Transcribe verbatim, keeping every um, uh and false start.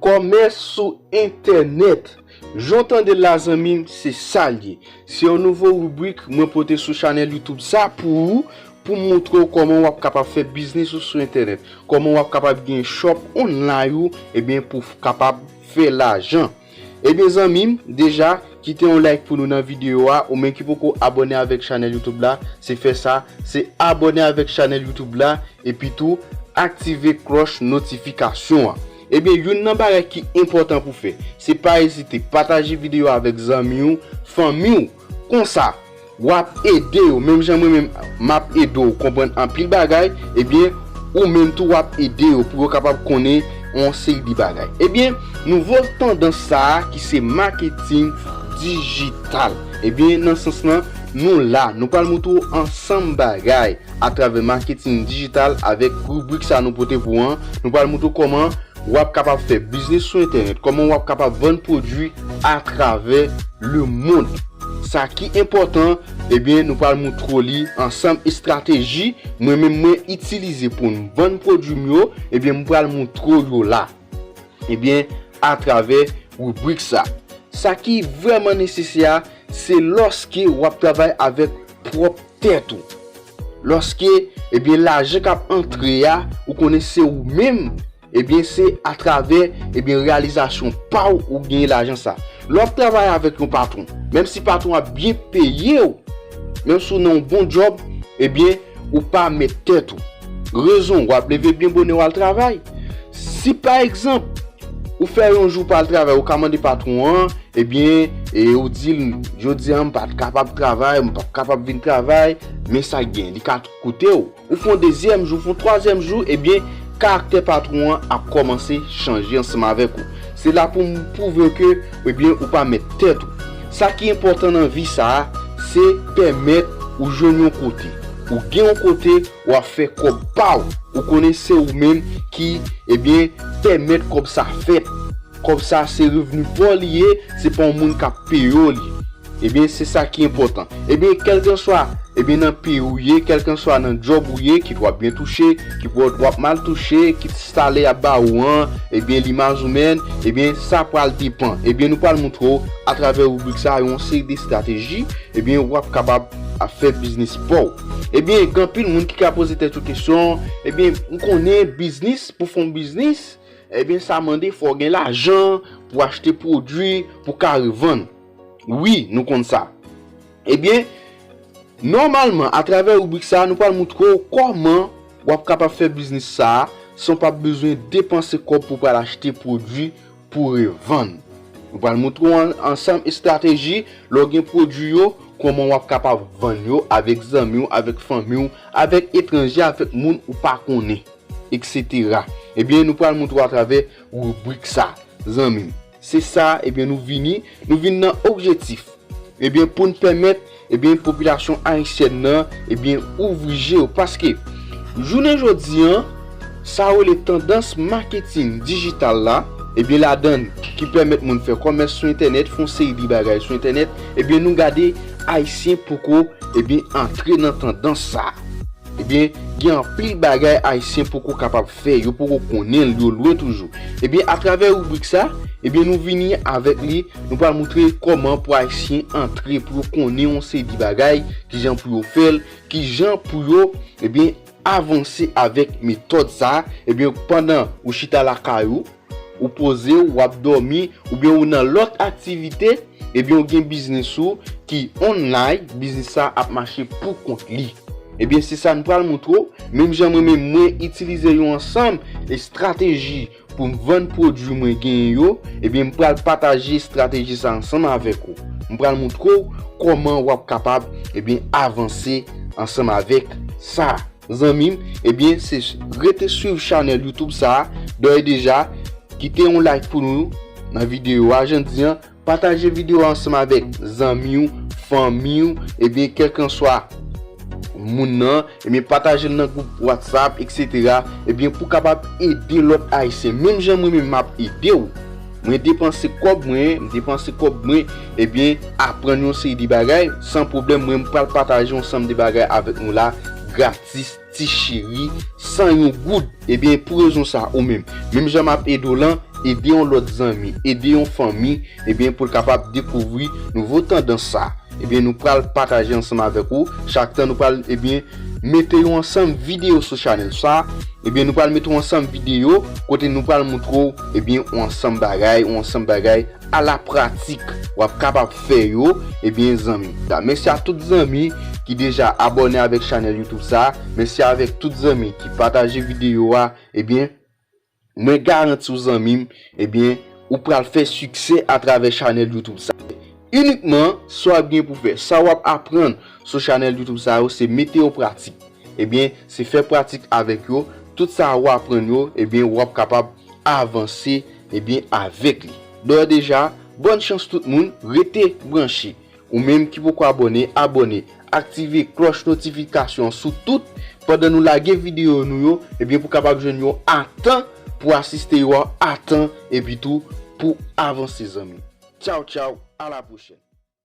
Kòmès sou entènèt. Jan w tande l la, zanmi m, se sa l ye. Se yon nouvo ribrik mwen pote sou chanèl YouTube sa pou ou, pou moutre w kòman w ap kapab fè biznis ou sou entènèt, kòman w ap kapab gen shop online ou, ebyen, pou w kapab fè lajan. Ebyen, zanmi m, deja, kite yon like pou nou nan videyo a, ou menm ki poko abòne avèk chanèl YouTube la, se fè sa, se abòne avèk chanèl YouTube la, epi tou, aktive klòch notifikasyon an. Ebyen, youn nan bagay ki enpòtan pou fè, se pa ezite pataje videyo a avèk zanmi w, fanmi w. Konsa, w ap ede yo, menm jan mwen menm m ap ede w konprann anpil bagay, ebyen, ou menm tou w ap ede yo pou yo kapab konnen yon seri de bagay. Ebyen, nouvo tandans sa a ki se maketing dijital. Ebyen, nan sans lan, nou la, nou pral moutre w ansanm bagay atravè maketing dijital avèk ribrik sa nou pote pou an. Nou pral moutre w kòman w ap kapab fè biznis sou entènèt, kòman w ap kapab vann pwodui atravè lemonn. Sa ki enpòtan, ebyen, nou pral moutre w li ansanm estrateji mwen menm mwen itilize pou m vann pwodui m yo, ebyen, m pral moutre w yo la. Ebyen, atravè ribrik sa. Sa ki vrèman nesesè a, se lòske w ap travay avèk pwòp tèt ou. Lòske, ebyen, lajan k ap antre a, ou konnen se ou menm, ebyen, se atravè, ebyen, reyalizasyon pa w ou genyen lajan sa. Lè w ap travay avèk yon patwon, menm si patwon an ap byen peye w, menm si w nan yon bon djòb, ebyen, ou pa mèt tèt ou. Rezon, w ap leve byen bonè, w al travay. Si, pa egzanp, ou fè yon jou pa al travay, ou ka mande patwon an, ebyen, e ou di l, "Jodi a, m pa t kapab travay, m p ap kapab vin travay," men sa k gen, li ka koute w. Ou fè yon dezyèm jou, fè yon twazyèm jou, ebyen, karaktè patwon an ap kòmanse chanje ansanm avèk ou. Se la pou m pwouve w ke, ebyen, ou pa mèt tèt ou. Sa ki enpòtan nan vi sa a, se pèmèt ou jwenn yon kote. Ou gen yon kote, w ap fè kòb pa w. Ou konnen se ou menm ki, ebyen, pèmèt kòb sa fèt. Kòb sa se revni pa w li ye, se pa yon moun k ap peye w li. Ebyen, se sa ki enpòtan. Ebyen, kèlkanswa, ebyen, nan peyi w ye, kèlkanswa nan djòb ou ye, kit w ap byen touche, kit w ap mal touche, kit salè y ap ba ou an, ebyen, li mazoumenn, ebyen, sa pral depann. Ebyen, nou pral moutre w atravè ribrik sa a yon seri de estrateji, ebyen, w ap kapab ap fè biznis pa w. Ebyen, gen anpil moun ki ka poze tèt yo kesyon, ebyen, m konnen biznis, pou fè yon biznis, ebyen, sa mande fò w gen lajan pou achte pwodui, pou ka revann. Wi, nou konn sa. Ebyen, nòmalman, atravè ribrik sa a, nou pral moutre w kòman w ap kapab fè biznis sa a san w pa bezwen depanse kòb pou w pral achte pwodui pou revann. Nou pral moutre w an-, ansanm estrateji lè w gen pwodui yo, kòman w ap kapab vann yo avèk zanmi w, avèk fanmi w, avèk etranje, avèk moun ou pa konnen, etsetera. Ebyen, nou pral moutre w atravè ribrik sa, zanmi m. Se sa, ebyen, nou vini, nou vin nan objektif. Ebyen, pou n pèmèt, ebyen, popilasyon ayisyèn nan, ebyen, ouvri je yo. Paske, jounen jodi an, sa yo rele tandans maketing dijital la, ebyen, ladann ki pèmèt moun fè kòmès sou entènèt, fè yon seri de bagay sou entènèt, ebyen, nou gade Ayisyen poko, ebyen, antre nan tandans sa. Ebyen, gen anpil bagay Ayisyen poko kapab fè, yo poko konnen l, yo lwen toujou. Ebyen, atravè ribrik sa, ebyen, nou vini avèk li, nou pral moutre kòman pou Ayisyen antre, pou yo konnen yon seri de bagay, kijan pou yo fè l, kijan pou yo, ebyen, avanse avèk metòd sa, ebyen, pandan ou chita lakay ou, ou poze w, w ap dòmi, oubyen ou nan lòt aktivite, ebyen, ou gen biznis ou ki online, biznis sa ap mache pou kont li. Ebyen, se sa n pral moutre w, menm jan mwen menm mwen itilize yon ansanm estrateji pou m vann pwodui mwen genyen yo, ebyen, m pral pataje estrateji sa ansanm avèk ou. M pral moutre w kòman w ap kapab, ebyen, avanse ansanm avèk sa. Zanmi m, ebyen, se rete swiv chanèl YouTube sa a. Dòyè deja, kite yon like pou nou nan videyo a, jan di an, pataje videyo a ansanm avèk zanmi w, fanmi w, ebyen, kèlkanswa moun nan, ebyen, pataje l nan gwoup WhatsApp, etsetera, ebyen, pou kapab ede lòt Ayisyen. Menm jan mwen menm m ap ede w. Mwen depanse kòb mwen, m depanse kòb mwen, ebyen, aprann yon seri de bagay, san pwoblèm, mwen, m pral pataje yon sanm de bagay avèk nou la, gratis, ti cheri, san yon goud. Ebyen, pou rezon sa, ou menm, menm jan m ap ede w lan, ede yon lòt zanmi, ede yon fanmi, ebyen, pou l kapab dekouvri nouvo tandans sa. Ebyen, nou pral pataje ansanm avèk ou. Chak tan nou pral, ebyen, mete yon ansanm videyo sou chanèl sa. Ebyen, nou pral mete yon ansanm videyo kote nou pral montre w, ebyen, yon ansanm bagay, yon ansanm bagay a la pratik w ap kapab fè yo, ebyen, zanmi. Mèsi a tout zanmi ki deja abòne avèk chanèl YouTube sa. Mèsi avèk tout zanmi ki pataje videyo a. Ebyen, mwen garanti w, zanmi m, ebyen, ou pral fè siksè atravè chanèl YouTube sa. Inikman, sa w ap gen pou fè, sa w ap aprann sou chanèl YouTube sa yo, se mete yo pratik. Ebyen, se fè pratik avèk yo. Tout sa w aprann yo, ebyen, w ap kapab avanse, ebyen, avèk li. Dayè deja, bòn chans tout moun, rete branche. Ou menm ki poko abòne, abòne, aktive klòch notifikasyon sou tout, pandan nou lage videyo nou yo, ebyen, pou kapab jwenn yo a tan, pou asiste yo a tan, epi tou pou avanse, zanmi. Tchaw, tchaw, a la pwochèn.